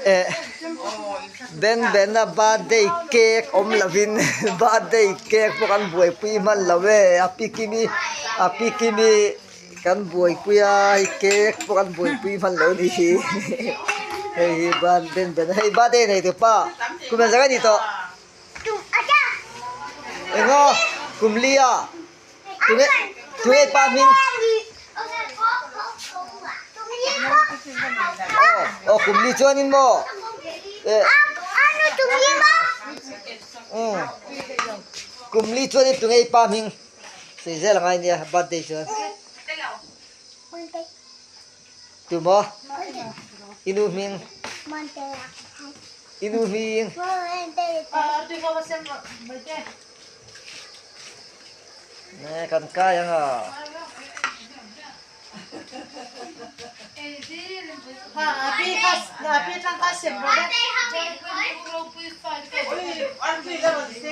Eh Ben Bena birthday cake awm lovin birthday cake pawh kan buaipui hman lo e a pi kimi a pi kimi kan buaipui a hei cake pawh kan buaipui hman lo a ni hi hei hi Ben Bena hei birthday nei tu pa kum engzah nge ni tawh enga kum li a tunge tunge pa hming aw kum li chuanin maw eh umm kum li chuanin tunge i pa hming sawi zel angai nia birthday chuan tumaw i nu hming i nu hming. Nè kan kai ang a.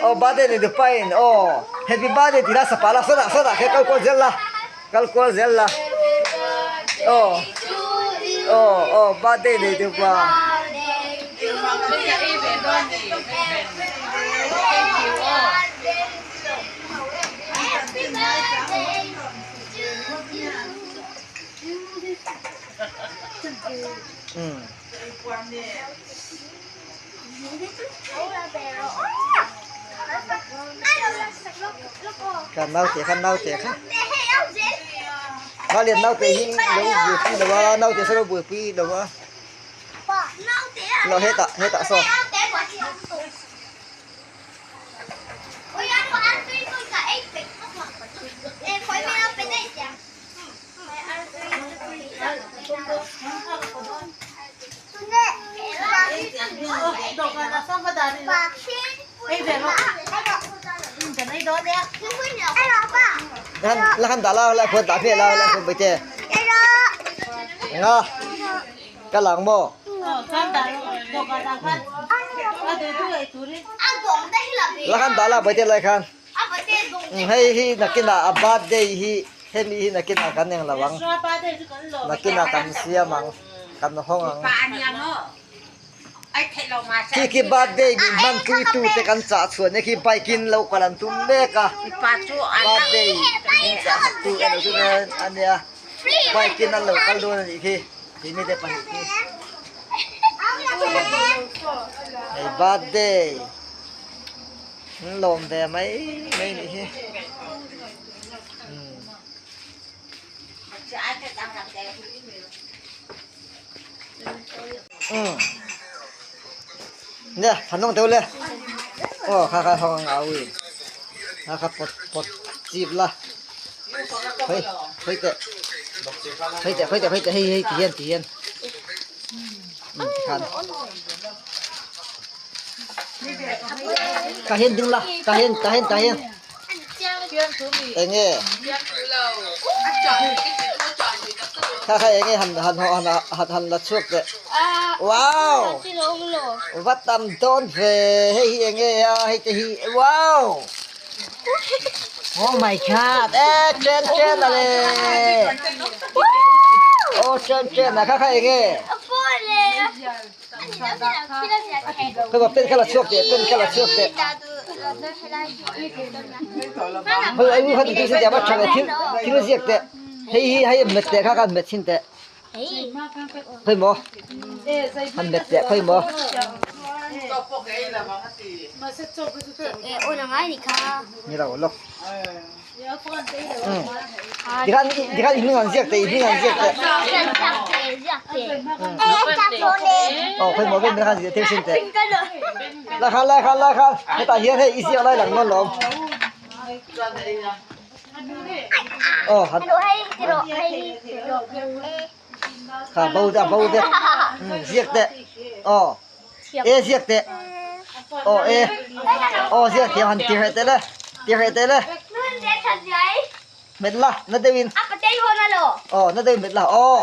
Oh birthday ni dupain oh happy birthday tila sapa la sawtah sawtah khe kal kual zel la kal kual zel la oh oh oh birthday nei tupa. Kha naute kha naute kha kha lian naute hi lo buaipui lo a naute saw lo buaipui lo a lo hetah hetah saw. La khan dah la la khuan dah hmiah la la khuan paite enga ka lang maw la khan dah la paite lai khan hei hi nakinah a birthday hi hemi hi nakinah kan eng lo ang nakinah kan siam ang kan hawng ang khi khi birthday min hman pui tu te kan chah chhuah nia khi bike in lo kal an tum mek a birthday min chah sak tu emaw chu ania bike in an lo kal dawn a nih khi tih mite pahnih khi hei birthday. An lawm ve mai mai nih hi umm nia han nawng deuh le aw kha kha hawng ang au i kha kha pawt pawt chip la khawi khawi teh khawi teh khawi teh khawi teh hei hei ti hian ti hian umm tikhan. Tah hian ding la tah hian tah hian tah hian eng nge kha kha eng nge han han han han han la chhuak teh wow va tam dawn ve hei hi eng nge a hei te hi wow oh my god e chen chen a le aw chen chen a kha kha eng nge. Hei pen kha la chhuak teh pen kha la chhuak teh hei ai kha ti sin teh a tha ve thil thil ziak teh hei hi hei met teh kha khan met chhin teh khawi maw han met teh khawi maw ni lo lawk. Tikhan tikhan i hming an ziak teh i hming an ziak teh. Aw khawi maw vel khan ziah thil sin teh. Lai khan lai khan lai khan hetah hian hei i ziak lai lang dawn lawm. Aw han kha bo a bo vek ziak teh aw e ziak teh aw e aw ziak thiam han tirheh teh le tirheh teh le hmet la na deuhin aw na deuhin hmet la aw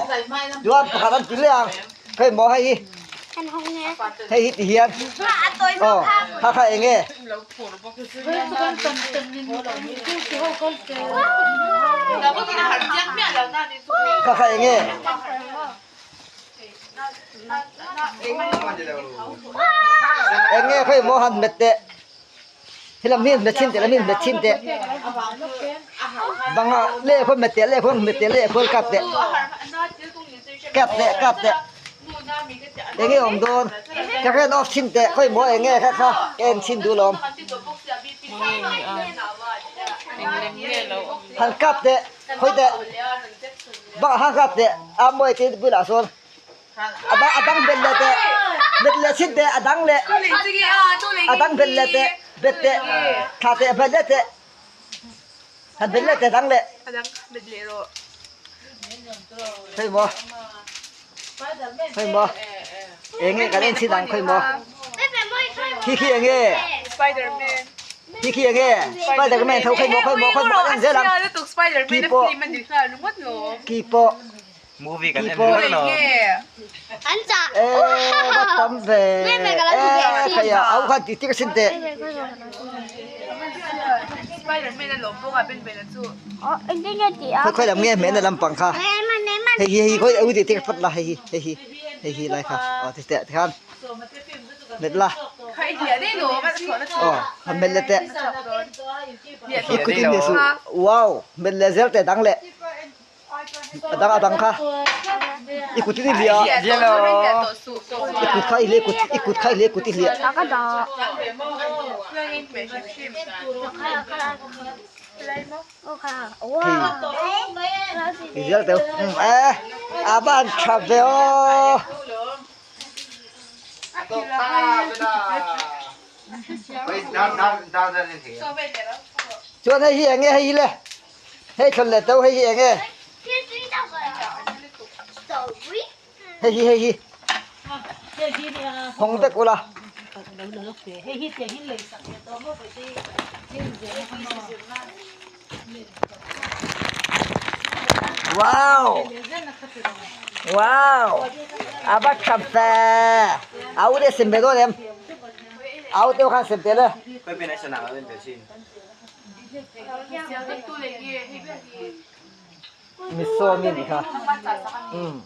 chuan pakhat an ti leh ang hei maw hei hi hei hi ti hian aw kha kha eng nge kha kha eng nge. Eng nge khawi maw han hmet teh. Helam hi hmet chhin teh lam hi hmet chhin teh. Banga leh khawi hmet teh leh khawi hmet teh leh khawi kap teh. Kap teh kap teh. Eng nge awm dawn. Ka ren off chhin teh khawi maw eng nge kha kha ka en chhin duh lawm. Han kap teh khawi teh. Bangah khan kap teh a mawi te bulah sawn. A dang a dang bet leh teh bet leh chhin teh a dang leh a dang bet leh teh bet teh thla teh bet leh teh han bet leh teh dang leh khawi maw khawi maw eng nge kan en chhin ang khawi maw khi khi eng nge khi khi eng nge spiderman tho khawi maw khawi maw khawi maw kan en zel ang khi pawh khi pawh Movie kan en ringawt lo. Eee va tam ve eee khaia au khan tih tir sin teh. Khawi khawi lam nge hmehna lampang kha hei hi hei khawi au tih tir phawt la hei hi hei hi hei hi lai kha aw ti teh tikhan hmet la aw han hmet leh teh i kut in hmet suh wow hmet leh zel teh dang leh. A dang a dang kha i kut in i hliah i kut kha i hliah i kut kha i hliah i kut i hliah. I zial teuh e a van tha ve aw. Chuan hei hi eng nge hei hi le. Hei thlawn leh to hei hi eng nge? Hei hi hei hi. Hawng vek ula. Wow! Wow! A va tha ve! Au te sem ve dawn em? Au te khan sem tel e. Miso mi nih kha. Um.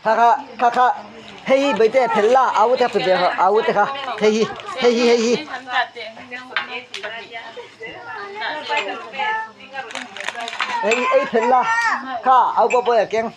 Kha kha kha kha hei hi beite phel la au te pe ve au te kha hei hi hei hi hei hi. Hei ei phel la kha au bo bo ya keng.